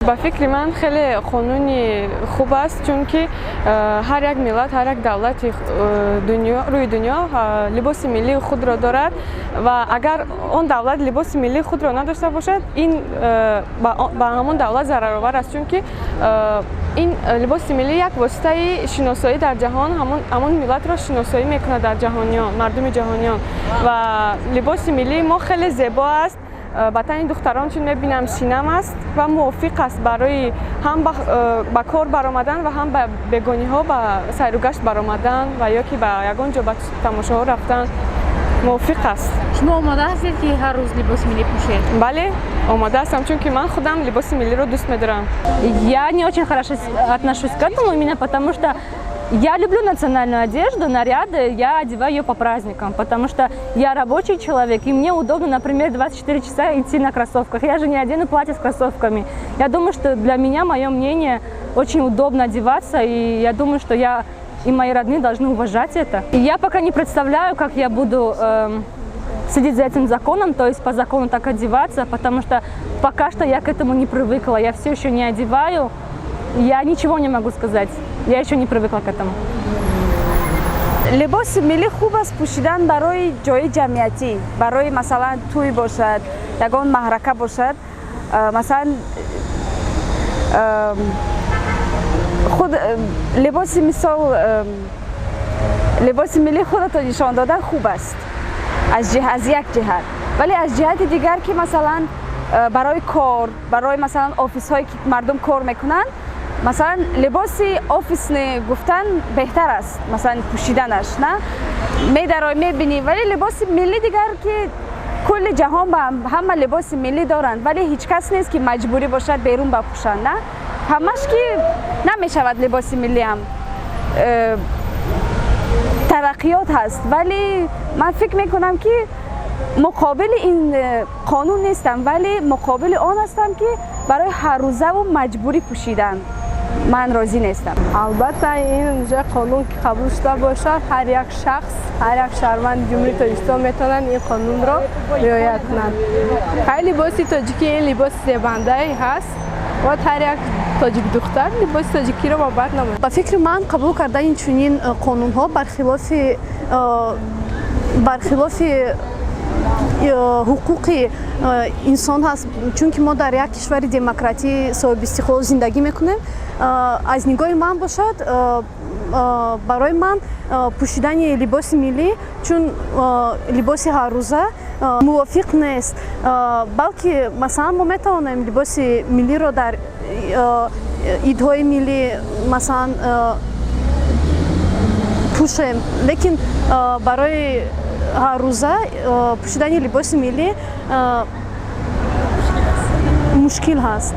Ба фикри ман, хеле қонуни хуб аст, чунки ҳар як миллат, ҳар як давлати рӯи дунё либоси миллии худро дорад ва агар он давлат либоси миллии худро надошта бошад, ин ба ҳамон давлат зараровар аст, чунки ин либоси миллӣ як воситаи шиносоӣ дар ҷаҳон, ҳамон миллатро шиносоӣ мекунад дар ҷаҳониён, мардуми ҷаҳониён. Ва либоси миллии мо хеле зебо аст. Ба тани духтарон, чун мебинам, шинам аст ва мувофиқ аст барои ҳам ба кор баромадан ва ҳам ба бегониҳо ба сайругашт баромадан ва ё ки ба ягон ҷо ба тамошоҳо рафтан мувофиқ аст. Шумо омода ҳастед, ки ҳар рӯз либоси миллӣ пӯшед? Бале, омода ҳастам, чунки ман худам либоси миллиро дӯст медорам. Я не очень хорошо отношусь к этому, именно потому, что я люблю национальную одежду, наряды, я одеваю ее по праздникам, потому что я рабочий человек, и мне удобно, например, 24 часа идти на кроссовках. Я же не одену платье с кроссовками. Я думаю, что для меня, мое мнение, очень удобно одеваться, и я думаю, что я и мои родные должны уважать это. И я пока не представляю, как я буду следить за этим законом, то есть по закону так одеваться, потому что пока что я к этому не привыкла, я все еще не одеваю, я ничего не могу сказать, я еще не привыкла к этому. Либоси миллӣ хуб аст пӯшидан барои ҷои ҷамъиятӣ, барои, масалан, тӯй бошад, ягон маҳрака бошад, масалан, худ либоси, мисол, либоси миллӣ худато нишон додан хуб аст аз як ҷиҳат, вале аз ҷиҳати дигар ки, масалан, барои кор, барои, масалан, офисҳое ки мардум кор мекунанд, масалан, либоси офисный гуфтан беҳтар аст, масалан, пӯшиданаш на медарой, мебинӣ, вале либоси миллӣ дигар ки кулли ҷаҳон ба ҳама либоси миллӣ доранд, вале ҳеҷ кас нест, ки маҷбурӣ бошад берун бапӯшанд, на ҳамаш ки намешавад. Либоси миллиам тараққиёт ҳаст, вале ман фикр мекунам, ки муқобили ин қонун нестам, вале муқобили он ҳастам, ки барои ҳаррӯзаву маҷбурӣ пӯшидан ман розӣ нестам. Албатта, ин уже қонун ки қабул шуда бошад, ҳар як шахс, ҳар як шаҳрванди Ҷумҳурии Тоҷикистон метавонанд ин қонунро риоя кунанд. Хай, либоси тоҷикӣ ин либоси зебандае ҳаст, бояд ҳар як тоҷикдухтар либоси тоҷикиро ба бар намояд. Ба фикри ман, қабул кардани чунин қонунҳо бархилофи ҳуқуқи инсон ҳаст, чунки мо дар як кишвари демократӣ соҳибистиқлол зиндагӣ мекунем. Аз нигоҳи ман бошад, барои ман пӯшидани либоси миллӣ чун либоси ҳаррӯза мувофиқ нест, балки, масалан, мо метавонем либоси миллиро дар идҳои миллӣ, масалан, пӯшем, лекин барои ҳаррӯза пӯшидани либоси миллӣ мушкил ҳаст.